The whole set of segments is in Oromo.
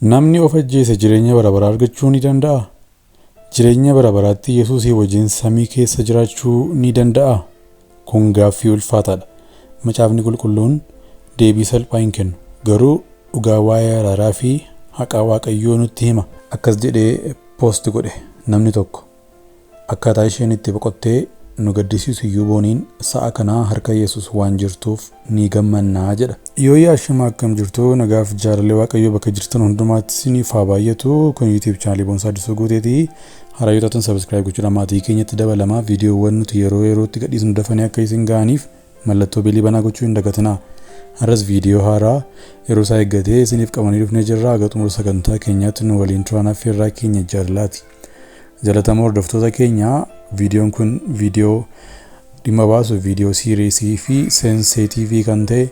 Namni of ajjeese jireenya bara baraa argachuu ni danda'aa? Jireenya bara baraatti Yesuusii wajjin samii keessa jiraachuu ni danda'aa? Kun gaaffii ulfaataadha. Macaafni Qulqulluun deebii salphaa hin kennu. Garuu dhugaa waa'ee araaraa fi haqaa Waaqayyoo nutti hima. Akkas jedhee post godhe namni tokko. Akkaataa isheen itti boqottee nu gaddisiisu iyyuu booniin sa'a kanaa harka Yesuus waan jirtuuf ni gammannaa jedha. Yoo yaashima akkam jirtu nagaaf jaalallee Waaqayyoo bakka jirtan hundumaatti isiniif haa baay'atu. Kun YouTube chaanalii Boonsaa Addisuu Guuteeti. Haaraa yoo taatan subscribe gochuudhaan maatii keenyatti dabalamaa viidiyoowwan nuti yeroo yerootti gadhiisnu dafanii akka isin ga'aniif mallattoo beelii banaa gochuu hin dagatinaa. Har'as viidiyoo haaraa yeroo isaa eeggatee isiniif qabanii dhufnee jirra. Haga xumura sagantaa keenyaatti nu waliin turaan affeerraa keenya jaalalaati. Jalatamoo hordoftoota keenya, viidiyoon kun viidiyoo dhimma baasu, viidiyoo serious fi sensitive kan ta'e,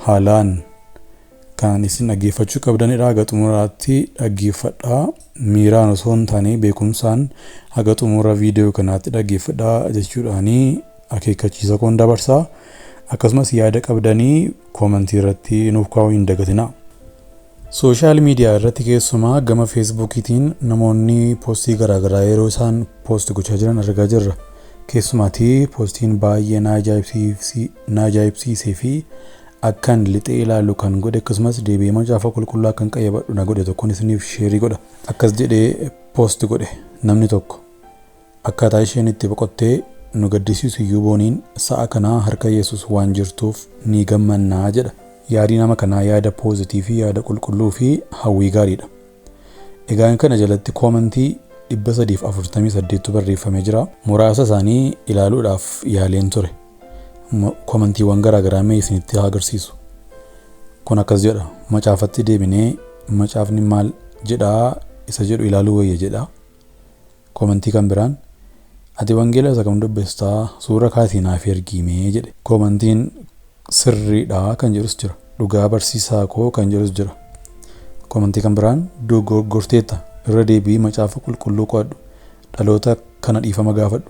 haalaan kan isin dhaggeeffachuu qabdanidha. Haga xumuraatti dhaggeeffadhaa. Miiraan osoo hin taane beekumsaan haga xumura viidiyoo kanaatti dhaggeeffadhaa jechuudhaanii akeekkachiisa koon dabarsaa. Akkasumas yaada qabdanii comment irratti nuuf kaa'uu hin dagatinaa. Social media irratti, keessumaa gama Facebookiitiin, namoonni post garaagaraa yeroo isaan post gochaa jiran argaa jirra. Keessumaatii postiin baay'ee na ajaa'ibsiisee fi akkan lixee ilaalu kan godhe, akkasumas deebi'ee Macaafa Qulqulluu akkan qayyabadhu na godhe tokkoon isiniif share godha. Akkas jedhee post godhe namni tokko. Akkaataa isheen itti boqottee nu gaddisiisu iyyuu booniin sa'a kanaa harka Yesuus waan jirtuuf ni gammannaa jedha. Yaadii nama kanaa yaada positive, yaada qulqulluu fi hawwii gaariidha. Egaan kana jalatti comment 348tu barreeffamee jira. Muraasa isaanii ilaaluudhaaf yaaleen ture. Commentiiwwan garaagaraa mee isinitti haa agarsiisu. Kun akkas jedha: "Macaafatti deebinee macaafni maal jedhaa isa jedhu ilaaluu wayya" jedha. Comment kan biraan, "Ati wangeela isa kam dubbistaa? Suura kaasii naaf ergiimee" jedhe. Commentiin "Sirriidha" kan jedhus jira. "Dhugaa barsiisaa koo" kan jedhus jira. Comment kan biraan, "Dogoggorteetta, irra deebi'ii Macaafa Qulqulluu qo'adhu. Dhaloota kana dhiifama gaafadhu.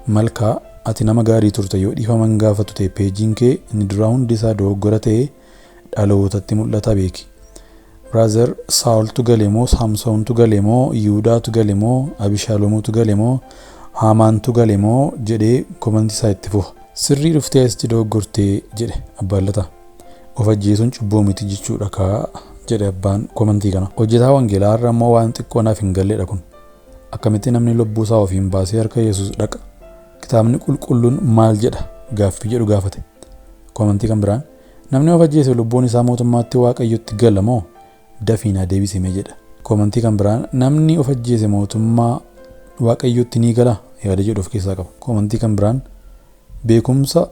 Malkaa, ati nama gaarii turte. Yoo dhiifama hin gaafatu ta'e, pageiin kee inni duraa hundi isaa dogoggora ta'ee dhalootatti mul'ata, beeki. Brother, Saa'oltu gale moo, Saamsoontu gale moo, Yihudaatu gale moo, Abishaaloomutu gale moo, Haamaantu gale moo?" jedhee comment isaa itti fufa. "Sirrii dhuftee asitti dogoggortee" jedhe abbaan lataa. "Of ajjeesuun cubbuu miti jechuudha kaa" jedhe abbaan comment kana. Hojjetaa wangeelaa har'a immoo waan xiqqoo naaf hin galleedha kun. Akkamitti namni lubbuu isaa ofiin baasee harka Yesuus dhaqa? Kitaabni Qulqulluun maal jedha? Gaaffii jedhu gaafate. Comment kan biraan, "Namni of ajjeese lubbuun isaa mootummaatti Waaqayyotti gala moo? Dafii naa deebisime" jedha. Comment kan biraan, "Namni of ajjeese mootummaa Waaqayyotti ni gala?" yaada jedhu of keessaa qaba. Comment kan biraan, "Beekumsa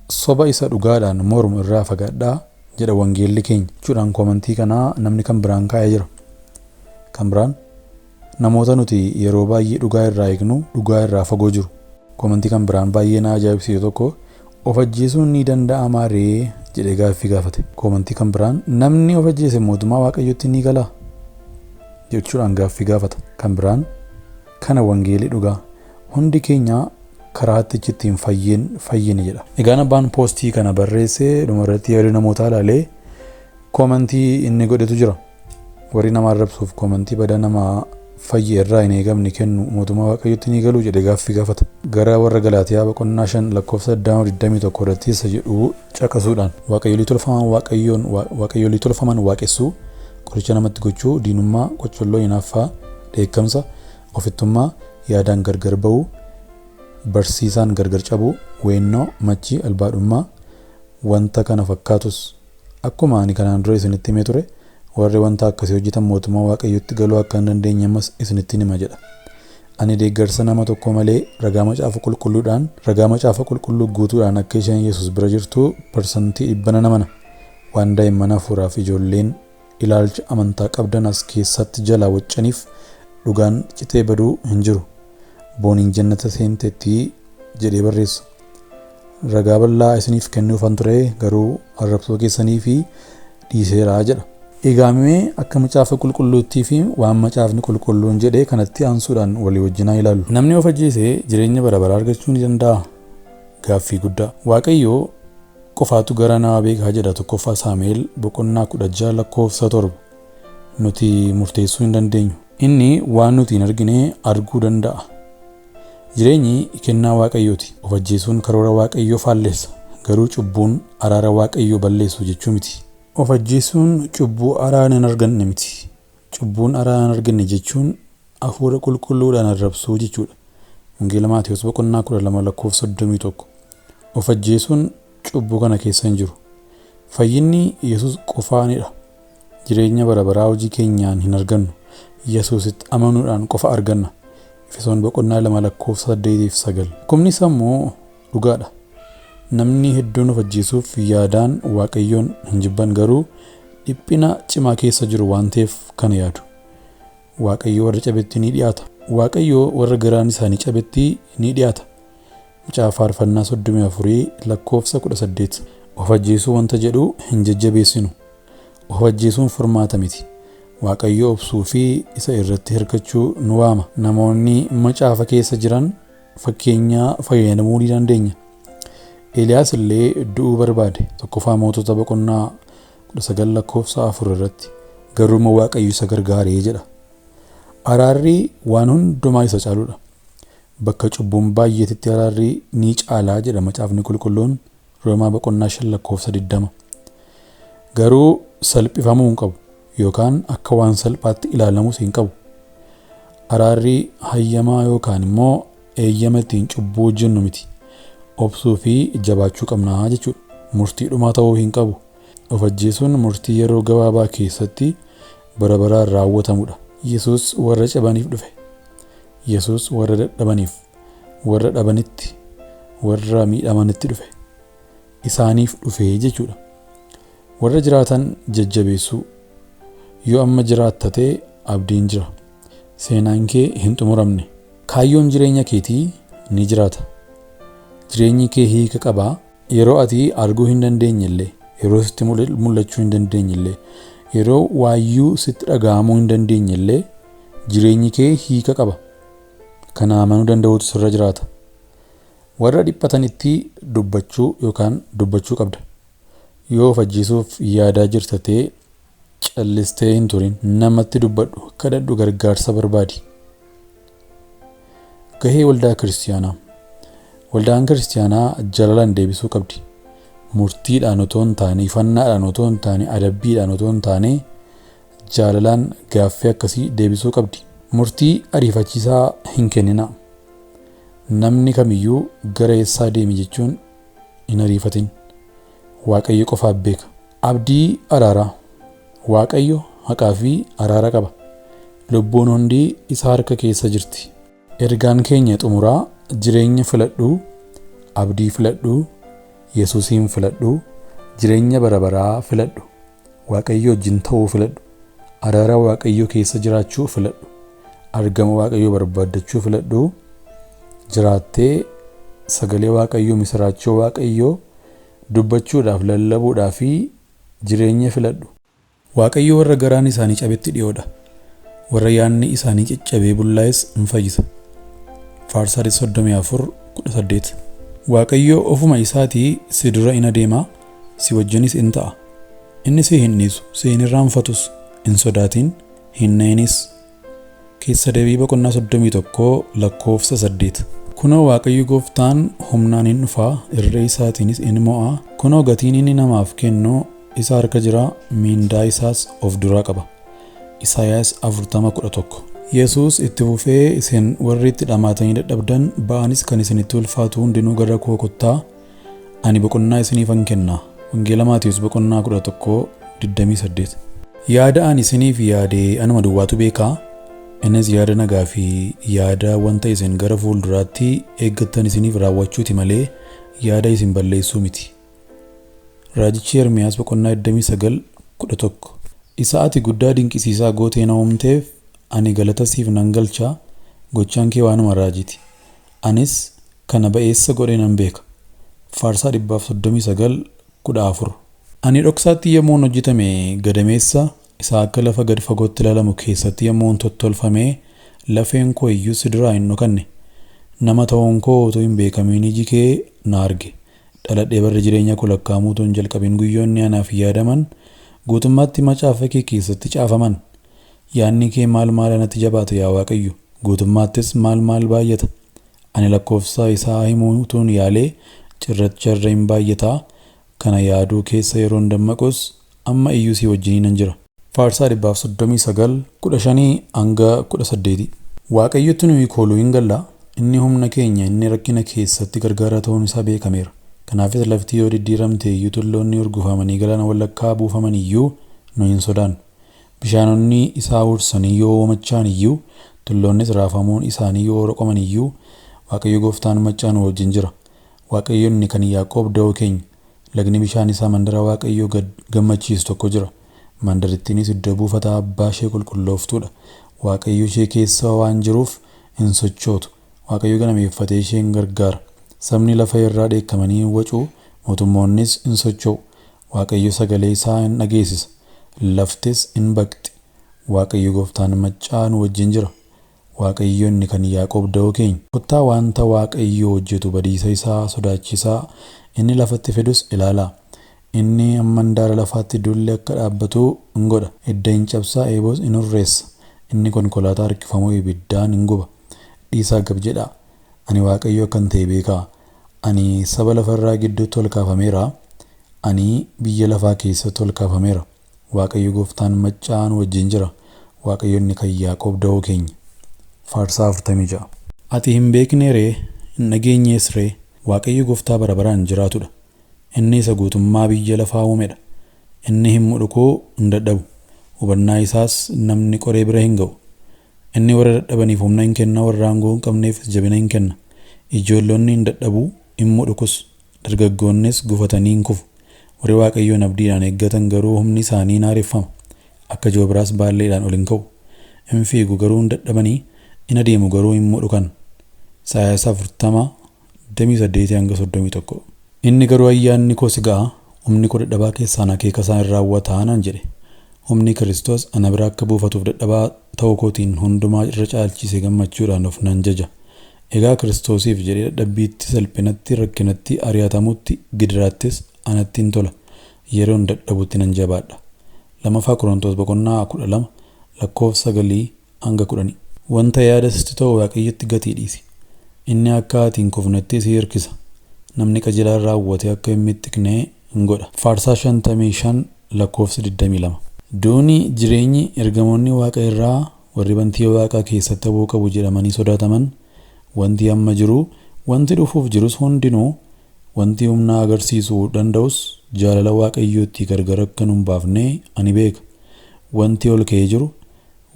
soba isa dhugaadhaan mormu irraa fagaadhaa jedha wangeelli keenya" jechuudhaan comment kanaa namni kan biraan kaa'ee jira. Kan biraan, "Namoota nuti yeroo baay'ee dhugaa irraa eegnu dhugaa irraa fagoo jiru." Comment kan biraan baay'ee na ajaa'ibsiise tokko, "Of ajjeesuun ni danda'amaa ree?" jedhee gaaffii gaafate. Comment kan biraan, "Namni of ajjeese mootummaa Waaqayyootti ni galaa?" jechuudhaan gaaffii gaafata. Kan biraan, "Kana wangeelli dhugaa, hundi keenya karaa ittiin fayyeen fayyine" jedha. Egaan abbaan post kana barreessee dhumarratti yaada namootaa ilaalee comment inni godhetu jira. "Warri nama arrabsuuf comment badaa nama fayye irraa hin eegamne kennu mootummaa Waaqayyootti ni galu?" jedhee gaaffii gaafata. Gara warra Galaatiyaa boqonnaa 5 lakkoofsa 21 irratti isa jedhu caqasuudhaan, waaqayyolii tolfaman Waaqayyoon waaqayyolii tolfaman waaqessuu, qoricha namatti gochuu, diinummaa, qocholloo, hinaaffaa, dheekkamsa, ofittummaa, yaadaan gargar ba'uu, barsiisaan gargar cabuu, weennoo, machii, albaadhummaa, wanta kana fakkaatus. Akkuma ani kanaan dura isinitti himee ture, warri wanta akkasii hojjetan mootummaa Waaqayyootti galuu akka hin dandeenye ammas isinitti hima jedha. Ani deeggarsa nama tokko malee ragaa Macaafa Qulqulluudhaan, ragaa Macaafa Qulqulluu guutuudhaan akka isheen Yesuus bira jirtu 100% nan amana. Waan daa'imman hafuuraaf ijoolleen ilaalcha amantaa qabdan as keessatti jalaa waccaniif dhugaan citee baduu hin jiru. Booniin jannata seenteetti jedhee barreessa. Ragaa bal'aa isiniif kennuufan ture, garuu arrabsoo keessanii fi dhiiseeraa jedha. Egaa mee akka Macaafa Qulqulluuttii fi waan Macaafni Qulqulluun jedhee kanatti aansuudhaan walii wajjin haa ilaallu. Namni of ajjeese jireenya bara baraa argachuu ni danda'a? Gaaffii guddaa. Waaqayyoo qofaatu gara nama beekaa jedha, 1ffaa Saamu'eel boqonnaa 16 lakkoofsa 7. Nuti murteessuu hin dandeenyu. Inni waan nuti hin argine arguu danda'a. Jireenyi kennaa Waaqayyooti. Of ajjeesuun karoora Waaqayyoo faalleessa. Garuu cubbuun araara Waaqayyoo balleessu jechuu miti. Of ajjeesuun cubbuu araara hin arganne miti. Cubbuun araara hin arganne jechuun hafuura qulqulluudhaan arrabsuu jechuudha. Wangeela Maatewos boqonnaa 12 lakkoofsa 31. Of ajjeesuun cubbuu kana keessa hin jiru. Fayyinni Yesuus qofaanidha. Jireenya bara baraa hojii keenyaan hin argannu. Yesuusitti amanuudhaan qofa arganna. Efesoon boqonnaa 2 lakkoofsa 8 fi 9. Dhukkubni sammuu dhugaadha. Namni hedduun of ajjeesuuf yaadaan Waaqayyoon hin jibban garuu dhiphina cimaa keessa jiru waan ta'eef kana yaadu. Waaqayyo warra cabetti ni dhiyaata. Waaqayyo warra garaan isaanii cabetti ni dhiyaata. Macaafa Faarfannaa 34 lakkoofsa 18. Of ajjeesuu wanta jedhu hin jajjabeessinu. Of ajjeesuun furmaata miti. Waaqayyo obsuu fi isa irratti hirkachuu nu waama. Namoonni macaafa keessa jiran fakkeenya fayyadamuu ni dandeenya. Eeliyaas illee du'uu barbaade. Tokkoffaa Mootota boqonnaa 19 lakkoofsa 4 irratti garuu Waaqayyo isa gargaaree jedha. Araarri waan hundumaa isa caaludha. Bakka cubbuun baay'eetti araarri ni caalaa jedha macaafni qulqulluun Roomaa boqonnaa 5 lakkoofsa 20. Garuu salphifamuu hin qabu yookaan akka waan salphaatti ilaalamus hin qabu. Araarri hayyamaa yookaan immoo eeyyama ittiin cubbuu hojjennu miti. Obsuu fi jabaachuu qabnaa jechuudha. Murtii dhumaa ta'uu hin qabu. Of ajjeesuun murtii yeroo gabaabaa keessatti bara baraan raawwatamudha. Yesuus warra cabaniif dhufe. Yesuus warra dadhabaniif, warra dhabanitti, warra miidhamanitti dhufe. Isaaniif dhufe jechuudha. Warra jiraatan jajjabeessuu. Yoo amma jiraatta ta'e abdiin jira. Seenaan kee hin xumuramne. Kaayyoon jireenya keetii ni jiraata. Jireenyi kee hiika qabaa. Yeroo ati arguu hin dandeenye illee, yeroo sitti mul'achuu hin dandeenye illee, yeroo waayyuu sitti dhaga'amuu hin dandeenye illee jireenyi kee hiika qaba. Kana amanuu danda'uutu sirra jiraata. Warra dhiphatanitti dubbachuu yookaan dubbachuu qabda. Yoo of ajjeesuuf yaadaa jirta ta'e callistee hin turin. Namatti dubbadhu, kadhadhu, gargaarsa barbaadi. Gahee waldaa kiristiyaanaa. Waldaan kiristiyaanaa jaalalaan deebisuu qabdi. Murtiidhaan otoo hin taane, ifannaadhaan otoo hin taane, adabbiidhaan otoo hin taane jaalalaan gaaffii akkasii deebisuu qabdi. Murtii ariifachiisaa hin kenninaa. Namni kamiyyuu gara eessaa deemi jechuun hin ariifatin. Waaqayyo qofaaf beeka. Abdii araaraa. Waaqayyo haqaa fi araara qaba. Lubbuun hundi isa harka keessa jirti. Ergaan keenya xumuraa jireenya filadhuu, abdii filadhuu, Yesuusiin filadhuu, jireenya bara baraa filadhu, Waaqayyo wajjin ta'uu filadhu, araara Waaqayyoo keessa jiraachuu filadhu, argama Waaqayyoo barbaaddachuu filadhu, jiraattee sagalee Waaqayyoo misiraachoo Waaqayyoo dubbachuudhaaf lallabuudhaa fi jireenya filadhu. Waaqayyo warra garaan isaanii cabetti dhiyoodha. Warra yaadni isaanii caccabee bullaa'es in fayyisa. Faarsaa 34:18. Waaqayyo ofuma isaatii si dura in adeema, si wajjinis in ta'a. Inni si hin dhiisu, si hin irraanfatus, hin sodaatin, hin na'inis. Keessa deebii boqonnaa 31 lakkoofsa 8. Kunoo Waaqayyo gooftaan humnaan in dhufa, irree isaatiinis in mo'a. Kunoo gatiin inni namaaf kennu isa harka jira, miindaa isaas of duraa qaba. Isaayaas 40:11. Yesuus itti fufee isin warri itti dhamaatanii dadhabdan ba'anis kan isinitti ulfaatu hundinuu gara koo kottaa ani boqonnaa isiniifan kenna. Wangeela Maatiyus boqonnaa 11:28. Yaada ani isiniif yaade anuma duwwaatu beekaa. Innis yaada nagaa fi yaada wanta isin gara fuulduraatti eeggattan isiniif raawwachuuti malee yaada isin balleessuu miti. Raajichi Ermiyaas boqonnaa 29:11. Isa ati guddaa dinqisiisaa gootee na uumteef ani galata siif nan galcha, gochaan kee waanuma raajiti. Anis kana ba'eessa godhee nan beeka. Faarsaa 139:14. Ani dhoksaatti yommuun hojjetame gadameessa isa akka lafa gad fagootti ilaalamu keessatti yommuun tottolfame lafeen koo iyyuu si duraa hin dhokanne. Nama ta'uun koo utuu hin beekamiin iji kee na arge. Dhaladhee barri jireenya koo lakkaa'amuu utuu hin jalqabin guyyoonni anaaf yaadaman guutummaatti macaafa kee keessatti caafaman. Yaadni kee maal maal anatti jabaata yaa Waaqayyo, guutummaattis maal maal baay'ata. Ani lakkoofsa isaa himuutuun yaalee cirracha irra hin baay'ataa. Kana yaaduu keessa yeroon dammaqus amma iyyuu si wajjiniin nan jira. Faarsaa 139 15 hanga 18. Waaqayyotti nuyi kooluu hin galla. Inni humna keenya, inni rakkina keessatti gargaaraa ta'uun isaa beekameera. Kanaafis lafti yoo diddiiramte iyyuu, tulloonni urgufamanii galaana walakkaa buufaman iyyuu nu hin sodaannu. Bishaanonni isaa huursanii yoo machaan iyyuu, tulloonnis raafamuun isaanii yoo roqoman iyyuu, Waaqayyo gooftaan maccaa nu wajjin jira. Waaqayyo inni kan Yaaqoob da'oo keenya. Lagni bishaan isaa mandara Waaqayyoo gammachiisu tokko jira. Mandarittiinis iddoo buufata abbaa ishee qulqullooftuudha. Waaqayyo ishee keessa waan jiruuf hin sochootu. Waaqayyo ganameeffatee ishee hin gargaara. Sabni lafa irraa dheekkamanii wacu, mootummoonnis hin socho'u. Waaqayyo sagalee isaa hin dhageessisa. Laftis hin baqxi. Waaqayyo gooftaan maccaa nu wajjin jira. Waaqayyo inni kan Yaaqoob da'oo keenya. Kottaa wanta Waaqayyo hojjetu, badiisa isaa sodaachisaa inni lafatti fidus ilaalaa. Inni hamma handaara lafaatti dulli akka dhaabbatu hin godha. Idda hin cabsaa, eeboos hin hurreessa. Inni konkolaataa harkifamuu ibiddaan hin guba. Dhiisaa gab jedhaa. Ani Waaqayyo akkan ta'e beekaa. Ani saba lafarraa gidduutti ol kaafameera. Ani biyya lafaa keessatti ol kaafameera. Waaqayyo gooftaan maccaa nu wajjin jira. Waaqayyo inni kan Yaaqoob da'oo keenya. Faarsaa 46. Ati hin beeknee ree? Hin dhageenyees ree? Waaqayyo gooftaa bara baraan jiraatudha. Inni isa guutummaa biyya lafaa uumedha. Inni hin mudhukuu hin dadhabu. Hubannaa isaas namni qoree bira hin ga'u. Inni warra dadhabaniif humna hin kenna, warra aangoo hin qabneefis jabina hin kenna. Ijoollonni hin dadhabu, hin mudhukus. Dargaggoonnis gufatanii hin kufu. Warri Waaqayyoon abdiidhaan eeggatan garuu humni isaanii hin haareffama. Akka joobiraas baalleedhaan ol hin ka'u. Hin fiigu garuu hin dadhabanii, hin adeemu garuu hin mudhukan. Isaayaas 40 28 hanga 31. Inni garuu ayyaanni koo si ga'a, humni koo dadhabaa keessaan akeeka isaa hin raawwataa naan jedhe. Humni Kiristoos ana bira akka buufatuuf dadhabaa ta'uu kootiin hundumaa irra caalchisee gammachuudhaan of nan jaja. Egaa Kiristoosiif jedhee dadhabbiitti, salphinatti, rakkinatti, ari'atamutti, gidiraattis anatti hin tola. Yeroon dadhabutti nan jabaadha. 2ffaa Qorontos boqonnaa 12 lakkoofsa 9 hanga 10. Wanta yaada sitti ta'u Waaqayyotti gatii dhiisi. Inni akka ati hin kufnetti si hirkisa. Namni qajeelaan raawwate akka hin mixxiqne hin godha. Faarsaa 55 lakkoofsa 22. Duuni, jireenyi, ergamoonni waaqa irraa warri bantii waaqaa keessatti aboo qabu jedhamanii sodaataman, wanti amma jiru, wanti dhufuuf jirus hundinuu, wanti humna agarsiisuu danda'us jaalala Waaqayyootti gargar akka nu hin baafne ani beeka. Wanti ol ka'ee jiru,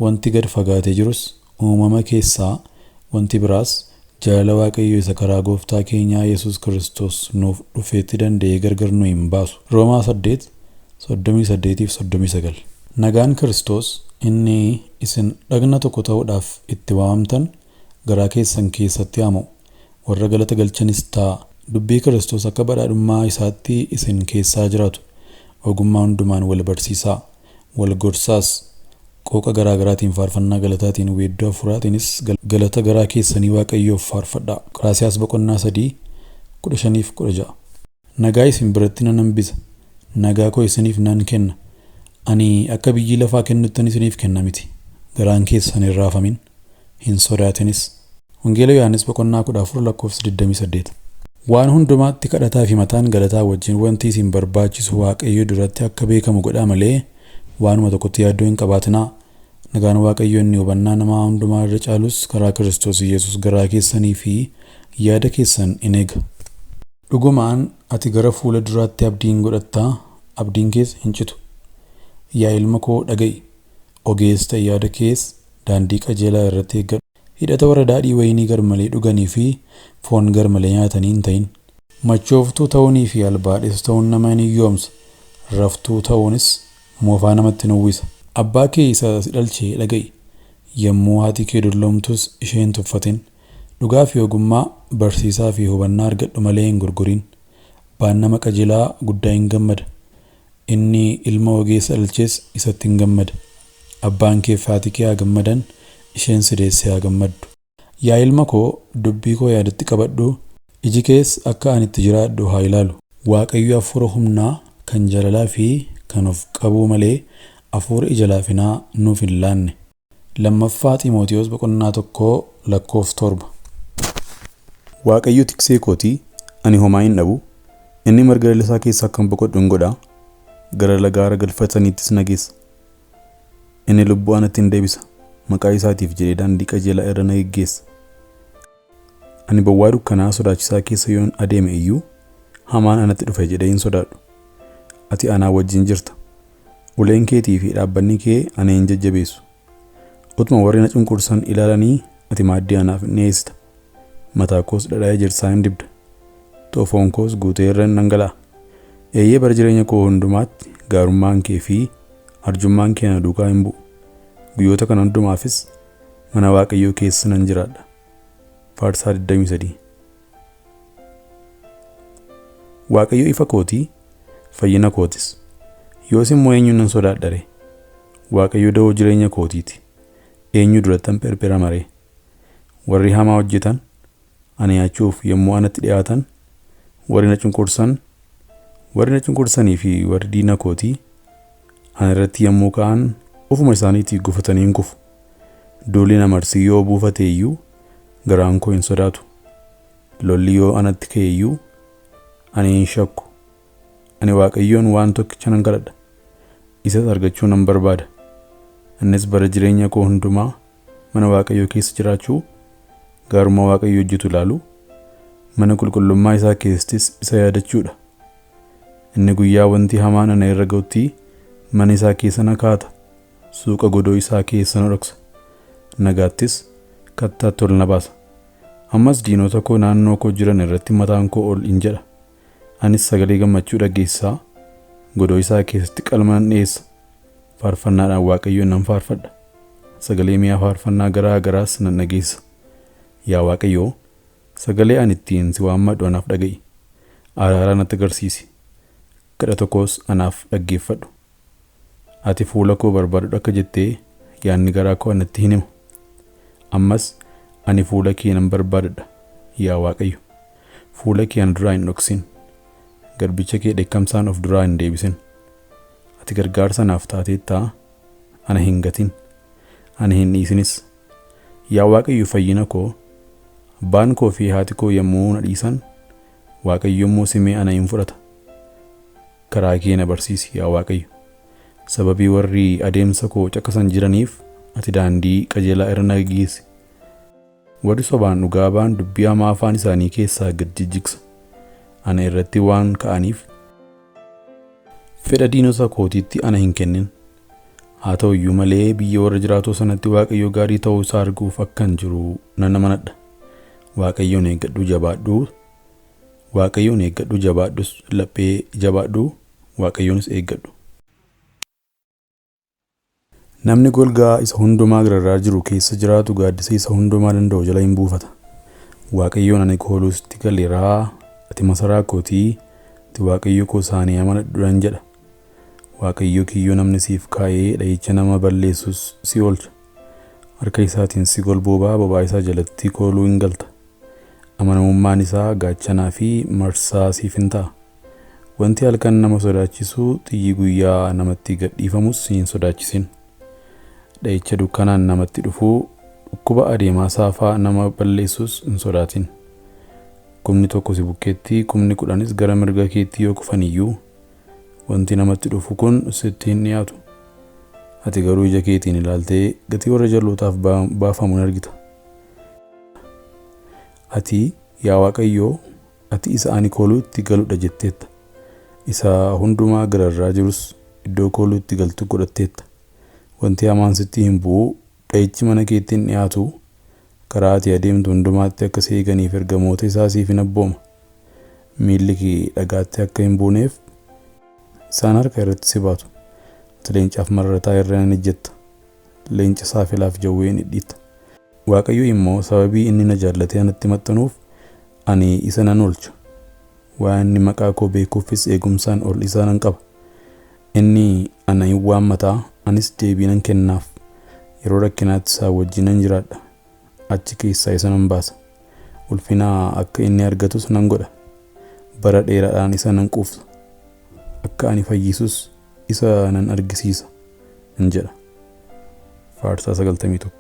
wanti gad fagaatee jirus, uumama keessaa wanti biraas jaalala Waaqayyoo isa karaa gooftaa keenyaa Yesuus Kiristoos nuuf dhufeetti danda'ee gargar nu hin baasu. Roomaa 8 38 fi 39. Nagaan Kiristoos inni isin dhagna tokko ta'uudhaaf itti waamamtan garaa keessan keessatti haa mo'u. Warra galata galchanis ta'a. Dubbii Kiristoos akka badhaadhummaa isaatti isin keessaa jiraatu. Ogummaa hundumaan wal barsiisaa, wal gorsaas. Qooqa garaa garaatiin, faarfannaa galataatiin, weedduu hafuuraatiinis galata garaa keessanii Waaqayyoof faarfadhaa. Qolaasiyaas boqonnaa 3 15 fi 16. Nagaa isin biratti nan hambisa. Nagaa koo isiniif nan kenna. Ani akka biyyi lafaa kennuttan isiniif kenna miti. Garaan keessan hin raafamin, hin sodaatinis. Wangeela Yohaannis boqonnaa 14 lakkoofsa 28. Waan hundumaatti kadhataa fi mataan galataa wajjin wanti isin barbaachisu Waaqayyo duratti akka beekamu godhaa malee waanuma tokkotti yaaddoo hin qabaatinaa. Nagaan Waaqayyo inni hubannaa namaa hundumaa irra caalus karaa Kiristoos Yesuus garaa keessanii fi yaada keessan in eega. Dhugumaan ati gara fuula duraatti abdii hin godhattaa, abdiin kees hin citu. Yaa ilma koo dhaga'i, ogeessa ta'i, yaada kees daandii qajeelaa irratti eeggadhu. Hidhata warra daadhii wayinii garmalee dhuganii fi foon garmalee nyaatanii hin ta'in. Machooftuu ta'uunii fi albaadhessa ta'uun nama hin hiyyoomsa, raftuu ta'uunis moofaa namatti hin uwwisa. Abbaa kee isa si dhalche dhaga'i, yommuu haati kee dulloomtus ishee hin tuffatin. Dhugaa fi ogummaa, barsiisaa fi hubannaa argadhu malee hin gurgurin. Abbaan nama qajeelaa guddaa hin gammada. Inni ilma ogeessa dhalches isatti hin gammada. Abbaan kee fi haati kee haa gammadan, isheen si deesse haa gammaddu. Yaa ilma koo, dubbii koo yaadatti qabadhu, iji kees akka ani itti jiraadhu haa ilaalu. Waaqayyo hafuura humnaa, kan jaalalaa fi kan of qabuu malee hafuura ija laafinaa nuuf hin laanne. Lammaffaa Xiimotewos boqonnaa 1 lakkoofsa 7. Waaqayyo tiksee kootii, ani homaa hin dhabu. Inni marga lalisaa keessa akkan boqodhu hin godha. Gara laga aara galfataniittis na geessa. Inni lubbuu anatti hin deebisa. Maqaa isaatiif jedhee daandii qajeelaa irra na geggeessa. Ani bowwaa dukkanaa sodaachisaa keessa yoon adeeme iyyuu hamaan anatti dhufe jedhee hin sodaadhu. Ati anaa wajjin jirta. Uleen keetii fi dhaabbanni kee ana hin jajjabeessu. Utuma warri na cunqursan ilaalanii ati maaddii anaaf hin dhiyeessita. Mataa koos dhadhaa ejersaa hin dibda. Xoofoon koos guutee irra hin dhangala'a. Eeyyee, bara jireenya koo hundumaatti gaarummaan kee fi arjummaan kee na duukaa hin bu'u. Guyyoota kana hundumaafis mana Waaqayyoo keessa nan jiraadha. Faarsaa 23. Waaqayyo ifa kootii, fayyina kootis. Yoos immoo eenyuun nan sodaadha ree? Waaqayyo da'oo jireenya kootiiti. Eenyu durattan phirphirama ree? Warri hamaa hojjetan ana nyaachuuf yommuu anatti dhi'aatan, warri na cunqursan, warri na cunqursanii fi warri diina kootii ana irratti yommuu ka'an ofuma isaaniitii gufatanii hin kufu. Duulli na marsii yoo buufate iyyuu garaan koo hin sodaatu. Lolli yoo anatti ka'e iyyuu ani hin shakku. Ani Waaqayyoon waan tokkicha nan kadhadha. Isas argachuu nan barbaada. Innis bara jireenya koo hundumaa mana Waaqayyoo keessa jiraachuu, gaarummaa Waaqayyo hojjetu ilaalu, mana qulqullummaa isaa keessattis isa yaadachuudha. Inni guyyaa wanti hamaan ana irra ga'utti mana isaa keessa na kaa'ata. Suuqa godoo isaa keessa na dhoksa. Nagaattis kattaatti ol na baasa. Ammas diinota koo naannoo koo jiran irratti mataan koo ol in jedha. Anis sagalee gammachuu dhageessisaa godoo isaa keessatti qalma nan dhiyeessa. Faarfannaadhaan Waaqayyoon nan faarfadha. Sagalee mi'a faarfannaa garaa garaas nan dhageessa. Yaa Waaqayyoo, sagalee ani ittiin si waammadhu anaaf dhaga'i. Araara natti agarsiisi. Kadhata koos anaaf dhaggeeffadhu. Ati fuula koo barbaadadhu akka jettee yaadni garaa koo anatti hin himu. Ammas ani fuula kee nan barbaadadha, yaa Waaqayyo. Fuula kee ana duraa hin dhoksin. Garbicha kee dheekkamsaan of duraa hin deebisin. Ati gargaarsa anaaf taateettaa, ana hin gatin, ana hin dhiisinis. Yaa Waaqayyo fayyina koo, abbaan koo fi haati koo yommuu na dhiisan, Waaqayyo immoo simee ana hin fudhata. Karaa kee na barsiisi, yaa Waaqayyo. Sababii warri adeemsa koo caqasan jiraniif ati daandii qajeelaa irra na geessi. Warri sobaan dhugaa ba'an dubbii hamaa afaan isaanii keessaa gad jijjigsa. Ana irratti waan ka'aniif fedha diinota kootiitti ana hin kennin. Haa ta'u iyyuu malee biyya warra jiraatoo sanatti Waaqayyo gaarii ta'uu isaa arguuf akkan jiru nan amanadha. Waaqayyoon eeggadhu jabaadhu. Waaqayyoon eeggadhu jabaadhus, laphee jabaadhu, Waaqayyoonis eeggadhu. Namni golgaa isa hundumaa gararraa jiru keessa jiraatu gaaddisa isa hundumaa danda'u jala hin buufata. Waaqayyoon ani kooluu sitti galeeraa, ati masaraa kootii, ati Waaqayyo koo isaanii amanadhu nan jedha. Waaqayyo kiyyoo namni siif kaa'ee dha'icha nama balleessus si oolcha. Harka isaatiin si golboobaa, bobaa isaa jalatti kooluu hin galta. Amanamummaan isaa gaachanaa fi marsaa siif hin ta'a. Wanti halkan nama sodaachisu, xiyyi guyyaa namatti gadhiifamus si hin sodaachisin. Dha'icha dukkanaan namatti dhufuu, dhukkuba adeemaa saafaa nama balleessus hin sodaatin. Kumni tokko si bukkeetti, kumni kudhanis gara mirga keetti yoo kufan iyyuu wanti namatti dhufu kun sitti hin dhiyaatu. Ati garuu ija keetiin ilaaltee gatii warra jal'ootaaf baafamu hin argita. Ati, yaa Waaqayyoo, ati isa ani kooluu itti galudha jetteetta. Isa hundumaa gararraa jirus iddoo kooluu itti galtu godhatteetta. Wanti hamaan sitti hin bu'u, dha'ichi mana keetti hin dhiyaatu. Karaa ati adeemtu hundumaatti akka si eeganiif ergamoota isaa siif hin abbooma. Miilli kee dhagaatti akka hin buuneef isaan harka irratti si baatu. Ati leencaaf mararrataa irra hin ejjetta. Leenca saafilaaf jawwee hin dhidhiitta. Waaqayyo immoo sababii inni na jaallatee anatti maxxanuuf ani isa nan oolcha. Waan inni maqaa koo beekuufis eegumsaan ol isa nan qaba. Inni ana hin waammataa, anis deebii nan kennaaf. Yeroo rakkinaatti isaa wajjin nan jiraadha. Achi keessaa isa nan baasa. Ulfina akka inni argatus nan godha. Bara dheeraadhaan isa nan quufsa. Akka ani fayyisus isa nan argisiisa in jedha. Faarsaa 91.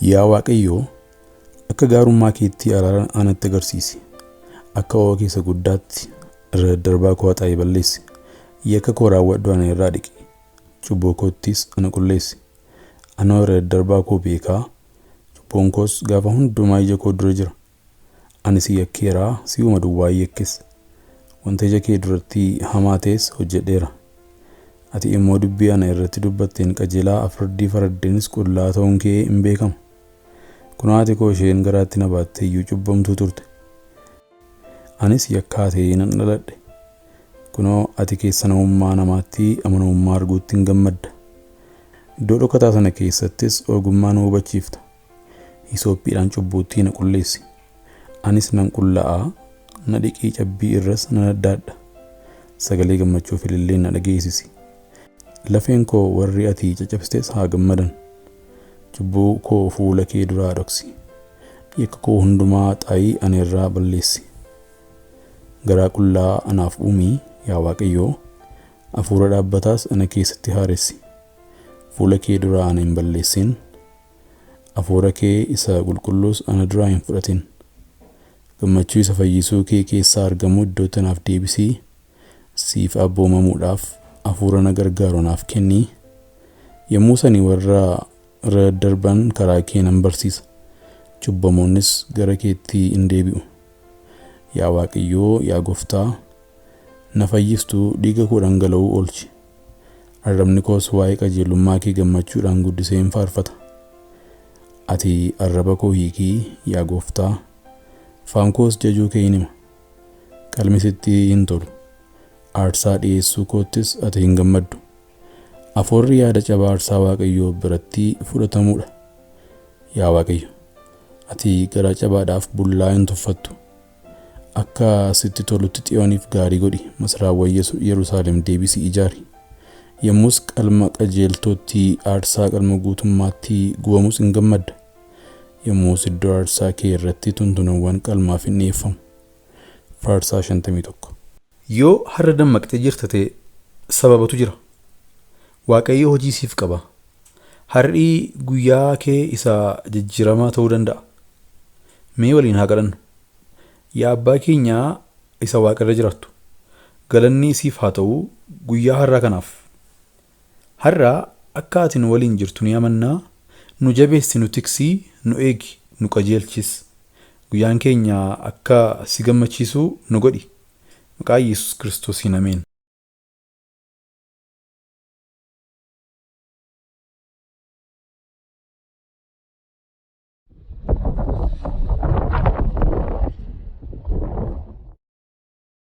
Yaa Waaqayyoo, akka gaarummaa keetti araara anatti agarsiisi. Akka ho'a keessa guddaatti irra daddarbaa koo haxaa'ee balleessi. Yakka koo raawwadhu ana irraa dhiqi. Cubbuu koottis ana qulleessi. Anoo irra daddarbaa koo beekaa, cubbuun koos gaafa hundumaa ija koo dura jira. Ani si yakkeeraa, si'uma duwwaa yakkes. Wanta ija kee duratti hamaa ta'es hojjedheera. Ati immoo dubbii ana irratti dubbatteen qajeelaa, firdii faraddeenis qullaa ta'uun kee hin beekama. Kunoo haati koo isheen garaatti na baatte iyyuu cubbamtuu turte. Anis yakkaa ta'ee nan dhaladhe. Kunoo ati keessa namummaa namaatti amanamummaa arguutti hin gammadda. Iddoo dhokataa sana keessattis ogummaa nu hubachiifta. Hisoophiidhaan cubbuutti na qulleessi. Anis nan qullaa'aa, na dhiqii cabbii irras nan addaadha. Sagalee gammachuu fi ililleen na dhageessisi. Lafeen koo warri ati caccabsites haa gammadan. Cubbuu koo fuula kee duraa dhoksi. Yakka koo hundumaa xaa'ii ana irraa balleessi. Garaa qullaa anaaf uumi, yaa Waaqayyoo, hafuura dhaabbataas ana keessatti haaressi. Fuula kee duraa ana hin balleessin. Hafuura kee isa qulqulluus ana duraa hin fudhatin. Gammachuu isa fayyisuu kee keessaa argamu iddootti anaaf deebisii. Siif abboomamuudhaaf hafuura na gargaaru naaf kenni. Yommuu sani warra irra daddarban karaa kee nan barsiisa. Cubbamoonnis gara keetti in deebi'u. Yaa Waaqayyoo, yaa Gooftaa, na fayyistuu dhiiga koo dhangala'uu oolchi. Arrabni koos waa'ee qajeelummaa kee gammachuudhaan guddisee hin faarfata. Ati arraba koo hiikii, yaa Gooftaa, afaan koos jajuu kee hin hima. Qalmi sitti hin tolu. Aarsaa dhi'eessuu koottis ati hin gammaddu. Hafuurri yaada cabaa aarsaa Waaqayyoo biratti fudhatamuudha. Yaa Waaqayyo, ati garaa cabaadhaaf bullaa hin tuffattu. Akka sitti tolutti Xiyooniif gaarii godhi, masaraawwan Yerusaalem deebisii ijaari. Yommus qalma qajeeltootti, aarsaa qalma guutummaatti gubamus in gammadda. Yommus iddoo aarsaa kee irratti tuntunawwan qalmaaf in dhi'eeffamu. Faarsaa 51. Yoo har'a dammaqxee jirta ta'e sababatu jira. Waaqayyo hojii siif qaba. Har'i guyyaa kee isa jijjiiramaa ta'uu danda'a. Mee waliin haa kadhannu. Yaa Abbaa keenyaa isa waaqarra jiraattu, galanni siif haa ta'u guyyaa har'aa kanaaf. Har'a akka ati nu waliin jirtu ni amannaa, nu jabeessi, nu tiksii, nu eegi, nu qajeelchis. Guyyaan keenya akka si gammachiisu nu godhi. Maqaa Yesuus Kiristoosiin ameen.